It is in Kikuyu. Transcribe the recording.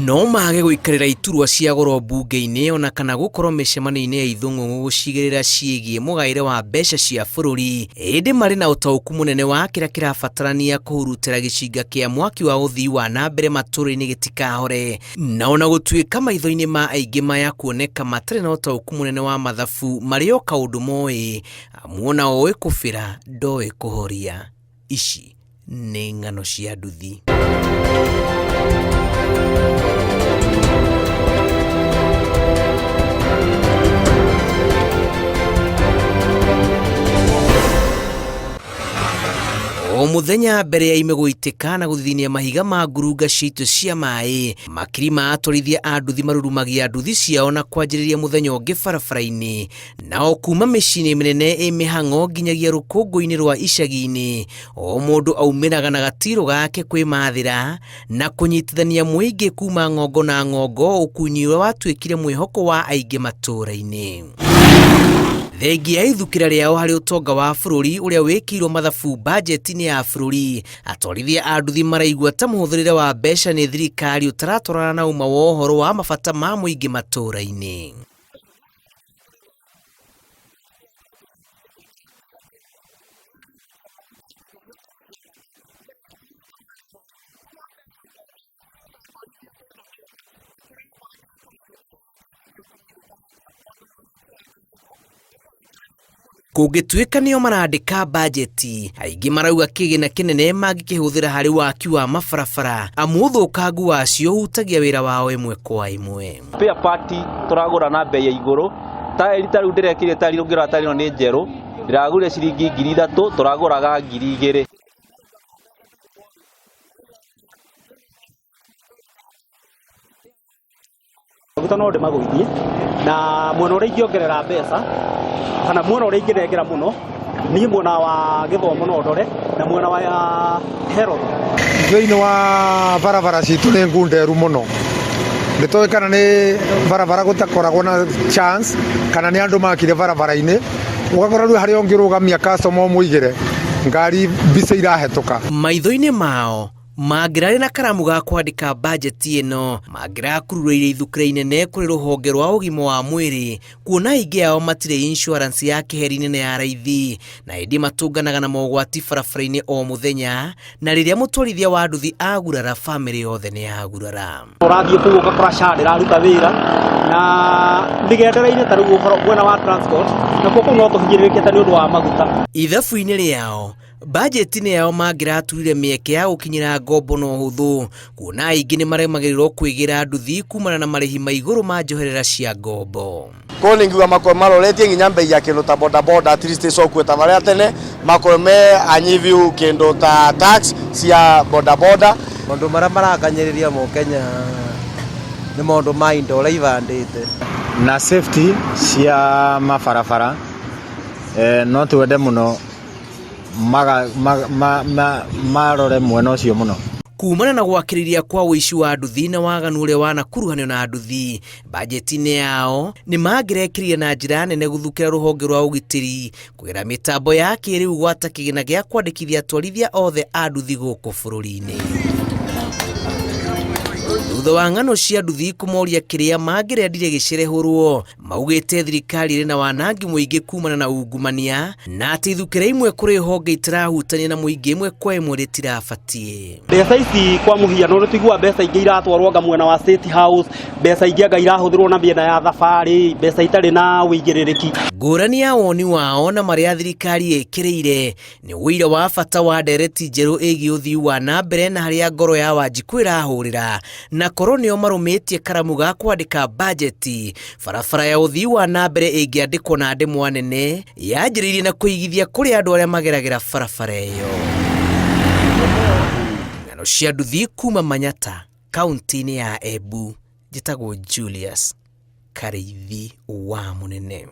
No mage gũikarĩra iturwa cia goro mbunge-inĩ ona kana gũkorwo mĩcemanio-inĩ ya ithũng'ũng'ũ gũcigĩrĩra ciĩgiĩ mũgaĩre wa mbeca cia bũrũri, ĩndĩ marĩ na ũtaũku mũnene wa kĩrĩa kĩrabatarania kũhurutĩra gĩcinga kĩa mwaki wa ũthii wa na mbere matũũra-inĩ gĩtikahore. Na ona gũtuĩka maitho-inĩ ma aingĩ maya kuoneka matarĩ na ũtaũku mũnene wa mathabu, marĩ o kaũndũ moĩ, amu ona ũĩ kũbĩra ndoĩ kũhoria. Ici nĩ ng'ano cia nduthi. O mũthenya mbere ya ime gũitĩka na gũthithinia mahiga ma ngurunga ciitũ cia maĩ, makiri ma atwarithia a nduthi marurumagia nduthi ciao na kwanjĩrĩria mũthenya ũngĩ barabara-inĩ. Nao kuma mĩciĩ-inĩ mĩnene ĩ mĩhang'o nginyagia rũkũngũ-inĩ rwa icagi-inĩ, o mũndũ aumĩraga na gatirũ gake kwĩmathĩra na kũnyitithania mũingĩ kuma ng'ongo na ng'ongo ũkuinĩ ũrĩa watuĩkire mwĩhoko wa aingĩ matũũra-inĩ. Thengia ya ithukĩra rĩao harĩ ũtonga wa bũrũri ũrĩa wĩkĩirwo mathabu bajeti-inĩ ya bũrũri, atwarithia a nduthi maraigua ta mũhũthĩrĩre wa mbeca nĩ thirikari ũtaratwarana na ũma wa ũhoro wa mabata ma mũingĩ matũũra-inĩ. Kũngĩtuĩka nĩo marandĩka bajeti, aingĩ marauga kĩgĩna kĩnene mangĩkĩhũthĩra harĩ waki wa mabarabara amu ũthũkangu wacio ũhutagia wĩra wao ĩmwe kwa ĩmwe. Spare part tũragũra na bei ya igũrũ, taĩri ta rĩu ndĩrekĩrire taĩri ũngĩrora taĩri ĩno nĩ njerũ, ndĩragũrire ciringi 3000 tũragũraga 2000. Maguta no ndĩmagũithie na mwena ũrĩa ingĩongerera mbeca kana mwena ũrĩa ingĩnengera mũno niĩ mwena wa gĩthomo no ndore na mwena wa health. Thĩinĩ wa barabara citũ nĩ ngunderu mũno, ndĩtoĩ kana nĩ barabara gũtakoragwo na chance kana nĩ andũ makire barabara-inĩ, ũgakora rĩu harĩa ũngĩrũgamia customer ũmũigĩre ngari mbica irahetũka. Maitho-inĩ mao, Mangĩrarĩ na karamu ga kwandĩka bajeti ĩno, mangĩrakururĩire ithukĩra inene kũrĩ rũhonge rwa ũgima wa mwĩrĩ, kuona aingĩ ao matirĩ insurance ya kĩheri nene ya raithi, na ĩndĩ matũnganaga na mogwati barabara-inĩ o mũthenya, na rĩrĩa mũtwarithia wa nduthi agurara bamĩrĩ yothe nĩ yagurara. Ũrathiĩ kũu ũgakora SHA ndĩraruta wĩra na mĩgendere-inĩ ta rĩu ũhoro mwena wa transport nakuo kũu no tũhinyĩrĩrĩkĩte nĩ ũndũ wa maguta. Ithabu-inĩ rĩao, Bajeti-inĩ yao mangĩraturire mĩeke ya gũkinyĩra ngombo na ũhũthũ, kuona aingĩ nĩ maremagĩrĩrwo kwĩgĩra nduthi kumana na marĩhi ma igũrũ ma njoherera cia ngombo. Koguo nĩ ngiuga makorwo maroretie nginya mbei ya kĩndũ ta bodaboda at least ĩcokue ta marĩa tene, makorwo me anyibiu kĩndũ ta tax cia bodaboda. Maũndũ marĩa marakanyĩrĩria mũkenya nĩ maũndũ ma indo ũrĩa ibandĩte. Na safety cia mabarabara no twende mũno marore mwena ũcio mũno. Kumana na gwakĩrĩria kwa ũici wa nduthi na waganu ũrĩa wanakuruhanio na nduthi, bajeti-inĩ yao nĩ mangĩrekĩrire na njĩra nene gũthukĩra rũhonge rwa ũgitĩri kũgerera mĩtambo ya kĩrĩu gwata kĩgĩna gĩa kwandĩkithia atwarithia othe a nduthi gũkũ bũrũri-inĩ. Thutha wa ng'ano cia nduthi kũmoria kĩrĩa mangĩrendire gĩcerehũrwo, Maugĩte thirikari ĩrĩ na wanangi mũingĩ kumana na ungumania na atĩ ithukĩra imwe kũrĩ honge itirahutania na mũingĩ ĩmwe kwa ĩmwe rĩtirabatiĩ. Mbeca ici kwa mũhiano nĩ tũiguaga mbeca ingĩ iratwarwo anga mwena wa State House, mbeca ingĩ anga irahũthĩrwo na mĩena ya thabarĩ, mbeca itarĩ na ũigĩrĩrĩki. Ngũrani ya woni wao na marĩa thirikari ĩkĩrĩire Nĩ ũira wa bata wa ndereti njerũ ĩgiĩ ũthii wa na mbere na harĩa ngoro ya Wanjikũ ĩrahũrĩra, na korwo nĩo marũmĩtie karamu ga kwandĩka bajeti, barabara ya ũthii wa na mbere ĩngĩandĩkwo na ndemwa nene yanjĩrĩirie na kũigithia kũrĩ andũ arĩa mageragĩra barabara ĩyo. Ng'ano cia nduthi kuma Manyata, kaunti-inĩ ya Embu, njĩtagwo Julius Karĩithi wa Mũnene.